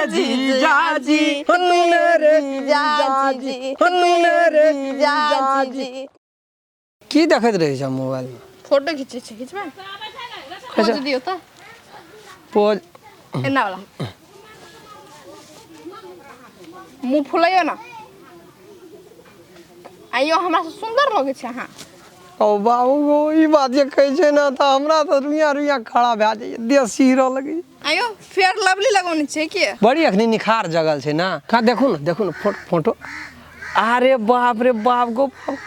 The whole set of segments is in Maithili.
जीजाजी, मेरे जीजाजी, मेरे जीजाजी। की देखैत रहै छ मोबाइल में? फोटो खींचे छै, खींचबै? पोज दियौ तऽ। पोज। एना वाला मुँह फुलैयौ ने। आइयो हमरा से सुन्दर लगै छै अहाँ। ओ बाबू गो, ई बात जे कहै छै ने तऽ हमरा तऽ रुइया रुइया खड़ा भए जाइए, देह सिहरऽ लगैए। आइयो फेयर लवली लगौने छै की? बड़ी अखनी निखार जगल छै ने। कहाँ देखू ने, देखू ने फोटो। अरे बाप रे बाप गो बाप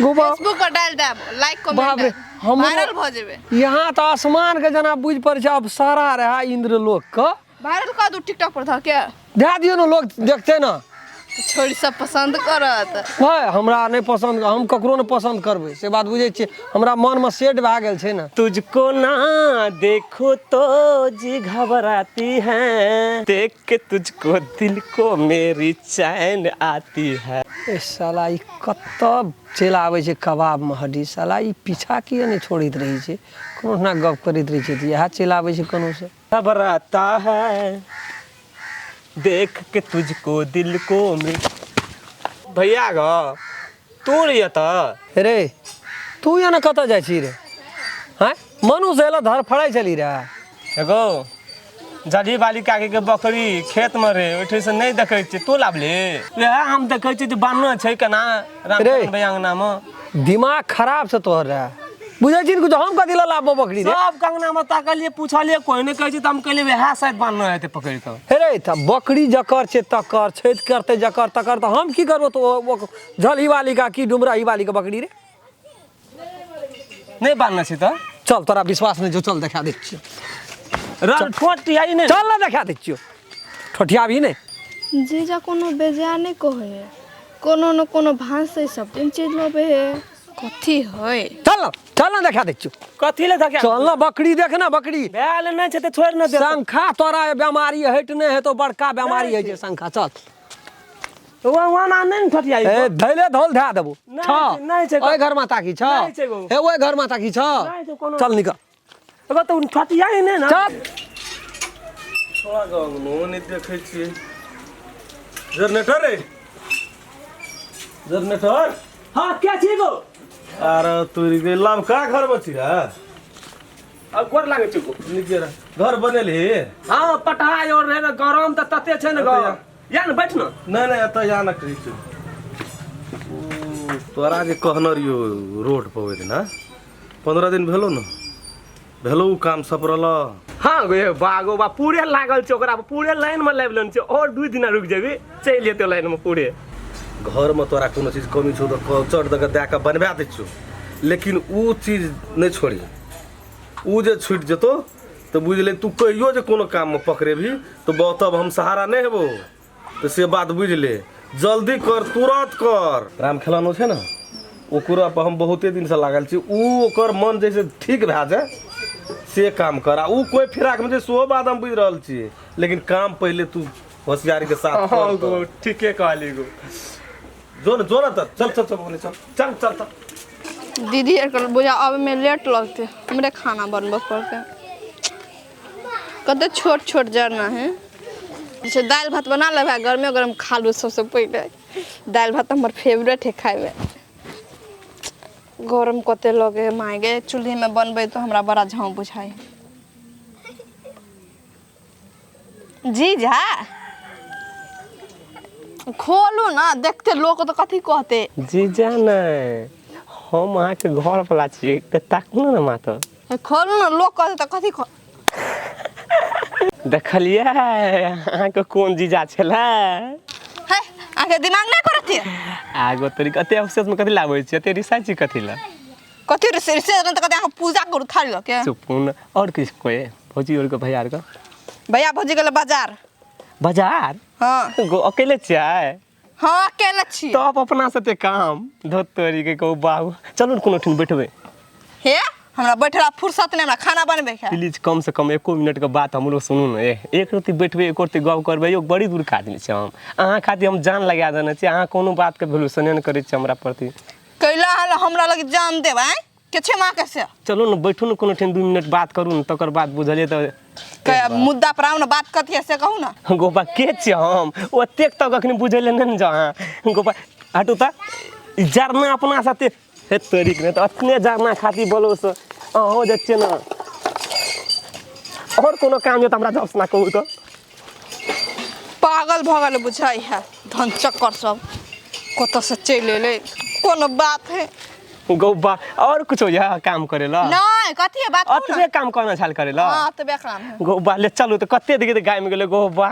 गो बाप। फेसबुक पर डाल देब, लाइक बाप कमेंट रे, हमरो- वायरल भऽ जेबै। यहाँ तऽ आसमान के जेना बुझि पड़ै छै अप्सरा रहै इंद्र लोक के। वायरल कऽ दू टिकटॉक पर धऽ के। दए दियौ ने, लोक देखतै ने। छोड़ी सब पसन्द करत। भाय, हमरा नहि पसन्द, हम ककरो नहि पसन्द करबै, से बात बुझै छियै। हमरा मनमे सेट भए गेल छै ने। तुझको ना देखो तो जी घबराती है, देख के तुझको दिल को मेरी चैन आती है। ए साला, ई कतऽ चलि आबै छै कबाबमे हड्डी। साला, ई पीछा किए नहि छोड़ैत रहै छै? कोनो ना गप करैत रहै छै तऽ इएह चलि आबै छै कोनोसँ। घबराता है देख के तुझको दिल को मे भैया गो, तू रहिए तऽ। रे तू एना कतऽ जाइ छी रे? हँ, मनुष्य एला धरफड़ाइ छली रे। एगो जड़ी बाली काकी के बकरी खेत में रे, ओहिठाम से नहीं देखै छियै, तू लाबले वएह हम देखै छियै जे बान्हल छै केना रामचरण भैया अंगना में। दिमाग खराब छै तोहर रे, बुझै छी ने कुछ? हम कथी लए लाबबो बकरी रे? सब कंगना में ताकलिए, पूछलिए, कोई नहीं कहै छै, तऽ हम कहलिए वएह शायद बान्हल हेतै पकड़ि कऽ। हे रे, तऽ बकरी जकर छै तकर छठि करतै, जकर तकर, तऽ हम की करबो? तऽ झलही वाली का की डुमराही वाली के बकरी रे? नहीं बान्हल छै तऽ। चल, तोरा विश्वास नहि छौ, चल देखा दै छियौ। रन ठोट आई नहि। चल ने देखा दै छियौ, ठोठियाबही नहि। जीजा कोनो बेजा नहि कहै है, कोनो न कोनो भाँस सब दिन चलि अबै है, कथी है? चल न, चल न देखा दै छियौ। कथी ले धकिया? चल न, बकरी देख न, बकरी। भेल नहि छै तऽ छोड़ि ने दे। शंखा तोरा बेमारी हटि नहि हेतौ, बड़का बेमारी होइ छै शंखा। चल। वहाँ वहाँ ना नहि ने ठोटियाई। ए धैले धौल धए देबो। नहि छ छै, नहि छै। ओहि घर माता की छ? नहि छै गो। हे, ओहि घर माता की छ? नहि छै कोनो। चल निकल। एगो तऽ ठोटियाई नहि ने। चल। तोरा गाँव नहि देखै छियै। जनरेटर रे, जनरेटर। हाँ, क्या छी गो? अरे तोरी के लमका घर में छी रे। अब गोर लागै छी गो। नीके रह। घर बनेलही? हाँ, पटहा और रहे ने, गरम तऽ तते छै ने गो। या ने, बैठ ने। नहि नहि, एतऽ या ने कहै छियौ। ओ, तोरा जे कहने रहियौ रोड पर ओहि दिना, 15 दिन भेलो ने भेलो, उ काम सपरल? हाँ गो, ए बागो बा, पूरे लागल छै ओकरा पर, पूरे लाइन में लाबि लेने छै। और 2 दिना रुकि जेबी, चलि जेतै लाइन में पूरे। घरमे तोरा कोनो चीज कमी छौ तऽ चट दऽ कऽ दए कऽ बनबा दै छियौ, लेकिन उ चीज नहि छोड़ी। उ जे छूटि जेतौ तऽ बुझि ले, तू कहियो जे कोनो काममे पकड़ेबही तऽ तब हम सहारा नहि हेबौ, तऽ से बात बुझि ले। जल्दी कर, तुरन्त कर। राम खेलानो छै ने, ओकरा पर हम बहुते दिनसँ लागल छी। उ ओकर मन जैसे ठीक भए जाय से काम कर। आ उ कोइ फिराकमे छै सेहो बात हम बुझि रहल छियै, लेकिन काम पहिले तू होशियारीके साथ कर। हाँ गो, ठीके कहली गो। जो ने, जो ने तऽ, चल चल चल बोले, चल चल चल चल। दीदी आरके बुझा आबैमे लेट लगतै, हमरे खाना बनबऽ पड़तै। कते छोट छोट जरना है। जैसे दालि भात बना लेबै, गरमे गरम खा लू। सबसँ पहिले दालि भात हमर फेवरेट है खाइमे। गरम कते लगे है माय गे, चूल्हीमे बनबै तऽ हमरा बड़ा झाँव बुझाइ है। जीजा, खोलू ना, देखते लोक तऽ कथी कहते? जीजा नहि, हम अहाँके घर वाला छी तऽ ताकू ने माता। खोलू ना, लोक कहते तऽ कथी कह देखलियै अहाँके कोन जीजा छलै? हे, अहाँके दिमाग नहि करत ये? आगो तोरी, कते अफसोस में कथी लाबै छी, एते रिसाइ छी कथी लए? कथी रे से तऽ कथी अहाँ पूजा करू थाली लऽ के? चुप न। और किछु कोइ भौजी और के भैया आर के? भैया भौजी गेलै बाजार। बाजार? हाँ। गो, अकेले छियै? हाँ, अकेले छी। तब अपना साथे काम धोत तोरी के कहू बाबू। चलू ने कोनो ठाम बैठबै। हे, हमरा बैठला फुर्सत नहि, हमरा खाना बनबै के। प्लीज, कम से कम एको मिनट के बात हमरो सुनू ने। एक रत्ती बैठबै, एक रत्ती गप करबै यौ। बड़ी दूर के आदमी छी हम, अहाँ खातिर हम जान लगा देने छी। अहाँ कोनो बात के वैल्यूशन नहि करै छी हमरा प्रति। कैला हल हमरा लग जान देब? आँय, के छै माँ के से? चलू ने, बैठू ने कोनो ठाम, 2 मिनट बात करू ने, तकर बाद बुझलियै तऽ के मुद्दा पर आउ ने, बात कथी है से कहू ना। गोपा के छियै हम ओतेक तक अखनी बुझै लए नहि ने जाउ अहाँ। गोपा हटू तऽ ई जरना अपना साथे हे तोरीक नहि तऽ अपने जरना खातिर बोलो से अहूँ जे छियै ने आओर कोनो काम यऽ तऽ हमरा जब ना कहू तऽ। पागल भऽ गेल बुझाइ है, धन चक्कर सब कतऽ से चलि एलै, कोनो बात है गौबा और कुछो यह काम करेला? नहीं, कथी है बात कहू ना। अतबे काम करना छाल करेला? हाँ, अतबे काम है। गौबा ले चलू तऽ कते दिखे गाय में गेलै गौबा,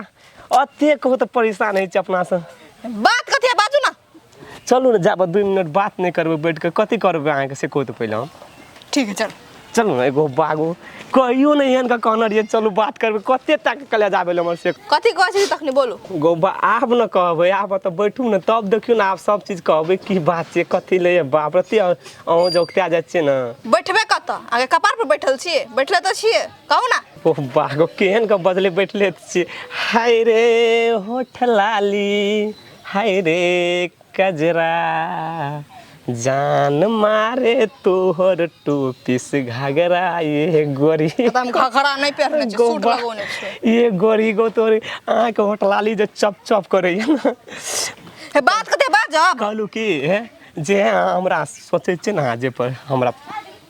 अते कहू तऽ परेशान होइ छै अपना से। बात कथी है बाजू ना। चलू ने जाब 2 मिनट बात नहि करबै बैठ के, कथी करबै अहाँके से कहू तऽ पहिले हम। ठीक है चल। चलू ने एगो बागो कहियो नहि एहन के कहने रहियै चलू बात करबै, कते तक कले जाबै हमर से। कथी कहै छी तखनी बोलू। गौबा आब न कहबै, आब तऽ बैठू ने तब देखियौ ने, आब सब चीज कहबै की बात छै कथी ले बाप रे अहूँ जोगता जाइ छियै ने। बैठबे कतऽ, अहाँके कपार पर बैठल छियै, बैठले तऽ छियै, कहू ना। ओ बागो केहन के बजले बैठले छियै, हाय रे होठ लाली हाय रे कजरा जान मारे तोहर टोपी से घाघरा ये गोरी। तऽ हम घघरा नहि पहिरने छी, सूट लगौने छी। ये गोरी गो तोरे अहाँके होटलाली जे चप चप करैया ने। हे बात कते बाजब। कहलू की हे जे अहाँ हमरा सोचै छियै ने, अहाँ जे पर हमरा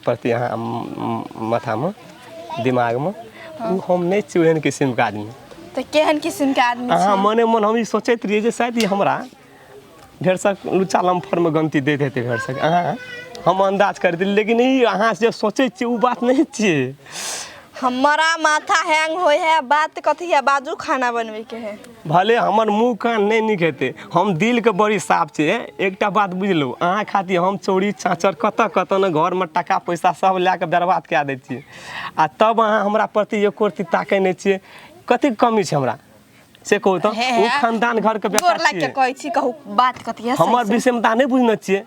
प्रति अहाँ माथामे दिमागमे ओ हम नहि छी ओहन किसिमके आदमी। तऽ केहन किसिमके आदमी अहाँ मने मन हम ई सोचैत रहियै जे शायद ई हमरा भेड़सक लुच्चा लम्फरमे गलती दैत हेतै भेड़सक, अहाँ हम अन्दाज कर देली, लेकिन ई अहाँ जे सोचै छियै ओ बात नहि छियै। हमारा माथा हैंग होय है, बात कथी है बाजू, खाना बनबै के है। भले हमर मुँह कान नहि नीक हेतै, हम दिलके बड़ी साफ छियै। एकटा बात बुझलहुँ, अहाँ खातिर हम चोरी चाँचर कतऽ कतऽ ने घरमे टाका पैसा सब लए कऽ बर्बाद कए दै छियै, आ तब अहाँ हमरा प्रति एको रत्ती ताकै नहि छियै, कथीके कमी छै हमरा से कहू तऽ? ओ खानदान घरके बेटा गोर लागि के कहै छी, कहू बात कथी है हमर विषयमे तऽ नहि बुझने छियै,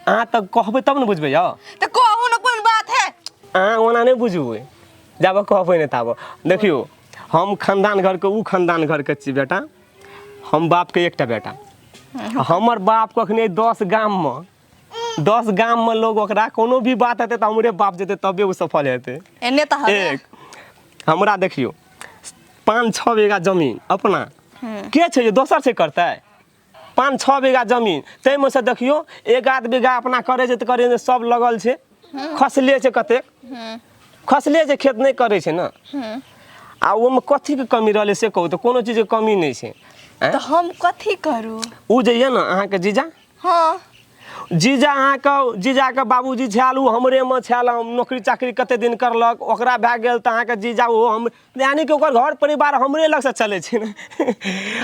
अहाँ तऽ कहबै तब ने बुझबै यौ। तऽ कहू ने कोन बात है। अहाँ ओना नहि बुझबै जाबऽ कहबै नहि ताबऽ। देखियौ हम खानदान घरके ओ खानदान घरके छी बेटा, हम बापके एकटा बेटा, हमर बाप कखने 10 गाममे 10 गाममे लोग ओकरा कोनो भी बात हेतै तऽ हमरे बाप जेतै तबे ओ सफल हेतै। एने तऽ एक हमरा देखियौ 5-6 बीघा जमीन अपना के छै जे दोसर से करतै? 5-6 बीघा जमीन ताहिमे से देखियौ 1-8 बीघा अपना करै छै तऽ करै सब लगल छै, खसले छै, कतेक खसले छै, खेत नहि करै छै ने, आ ओहिमे कथीके कमी रहलै से कहू तऽ? कोनो चीजके कमी नहि छै। तऽ हम कथी करू? ओ जे यऽ ने अहाँके जीजा, हाँ जीजा अहाँके जीजाके बाबूजी छल, ओ हमरेमे छल, हम नौकरी चाकरी कते दिन करलक, ओकरा भए गेल तऽ अहाँके जीजा ओ हम यानी कि ओकर घर परिवार हमरे लगसँ चलै छै ने,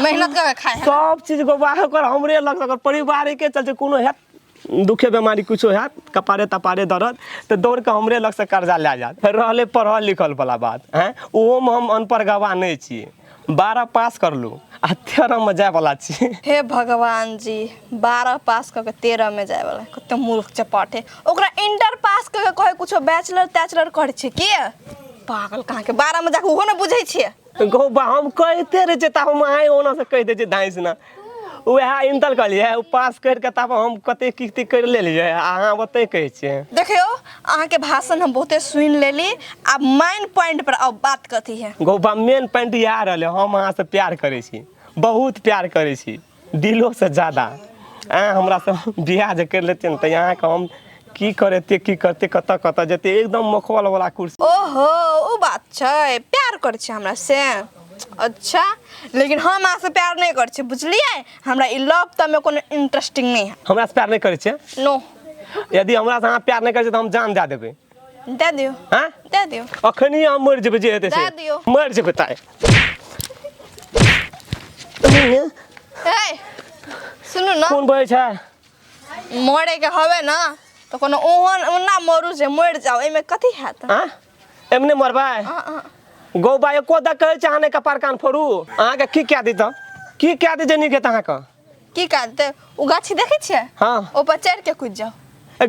मेहनत कऽ के खाय है सब चीज गोबा ओकर हमरे लगसँ, ओकर परिवारके चलते कोनो हैत दुखे बेमारी कुछो हैत कपारे तपारे दर्द तऽ दौड़ कऽ हमरे लगसँ कर्जा लए जायत। रहलै पढ़ल लिखल वाला बात, हैं ओहोमे हम अनपढ़ गवाह नहि छियै, 12 पास करलहुँ आ 13 मे जायवला छी। हे भगवान जी, 12 पास कऽ के 13 मे जायवला कते मूर्ख चपाट है। ओकरा इंटर पास कऽ के कहै कुछो बैचलर तैचलर करै छै के पागल कहाँ के, 12 मे जाके ओहो ने बुझै छियै। गौबा हम कहिते रहै छियै तब हम अहाँ ओना से कहि दै छियै धाँसि ने, वएह इंटर कहलियै ओ पास करि कऽ तब हम कते की करि लेलियै आ अहाँ ओतै कहै छियै। देखियौ अहाँके भाषण हम बहुते सुनि लेली, आब मेन पॉइंट पर आउ, बात कथी है? गौबा मेन पॉइंट इएह रहलै, हम अहाँसँ प्यार करै छी, बहुत प्यार करै छी, दिलोसँ ज्यादा। अहाँ हमरासँ बियाह जे करि लेतियै ने तऽ अहाँके हम की करेतियै की करतियै कतऽ कतऽ जेतियै, एकदम मखौल वाला कुर्सी। ओहो ओ बात छै, प्यार करै छी हमरा से? अच्छा, लेकिन हम अहाँ से प्यार नहि करै छी, बुझलियै? हमरा ई लव तमे कोनो इंटरेस्टिंग नहि है। हमरा से प्यार नहि करै छियै? नो। यदि हमरा से अहाँ प्यार नहि करै छियै तऽ हम जान दए देबै। दए दियौ। हँ दए दियौ। अखनी हम मरि जेबै जे हेतै से। दए दियौ। मरि जेबै ताइ। ए सुनू ने, कोन बजै छै? मरे के हवे ना तऽ कोनो ओहन ओना मरू जे मरि जाउ, एहिमे कथी हैत? आँ एमने मरबै? गौबा एको दा कहै छै अहाँ नहि कपार कान फोड़ू, अहाँके की कए दी तऽ की कए दी जे नीक हेतै अहाँके? की कए देतै? ओ गाछी देखै छियै? हाँ। ओपर चढ़ि के कूदि जाउ।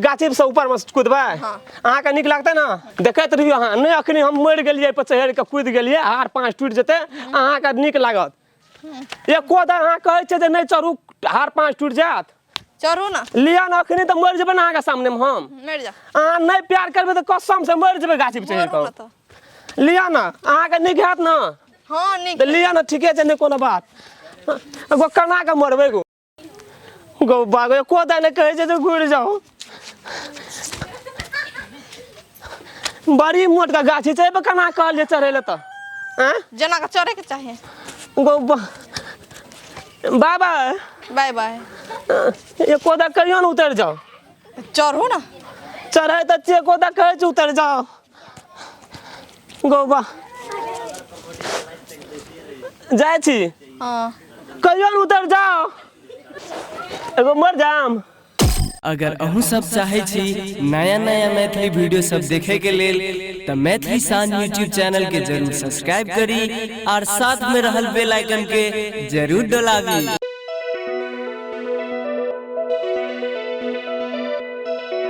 गाछी से ऊपर मे कूदबै? हाँ। अहाँके नीक लागतै ने? देखैत रहियौ अहाँ नहि, अखनी हम मरि गेलियै पर चढ़ि कऽ कूदि गेलियै, हार पाँच टूटि जेतै, अहाँके नीक लागत? एको दा अहाँ कहै छियै जे नहि चढ़ू, हार पाँच टूटि जायत। चढ़ू ना। लिअ ने, अखनी तऽ मरि जेबै ने अहाँके सामनेमे हम। मरि जाउ। अहाँ नहि प्यार करबै तऽ कसम से मरि जेबै गाछी पर चढ़ि मरू कऽ। ने तऽ। लिअ ने, अहाँके नीक हैत ने? हँ, नीक। तऽ लिअ ने, ठीके छै, नहि कोनो बात। गो केना कऽ मरबै गो? गो बागो एको दा नहि कहै छै जे घुरि जाउ। बड़ी मोटका गाछी छै, एहिपर केना कहलियै चढ़ै लए तऽ? आँय? जेना के चढ़े के चाही। गो बाय बाय। बाय बाय। एको दा कहियो ने उतरि जाउ। चढ़ू ने। चढ़ै तऽ छियै, एको दा कहै छै उतरि जाउ। गौ बा, जाइ छी। हँ। कहियो ने उतरि जाउ, एगो मर जाम। अगर अहूँ सब चाहै छी नया नया मैथिली वीडियो सब देखे के लेल तऽ मैथिली शान यूट्यूब चैनल के जरूर सब्सक्राइब करी और साथ में रहल बेल आइकन के जरूर डोलाबी।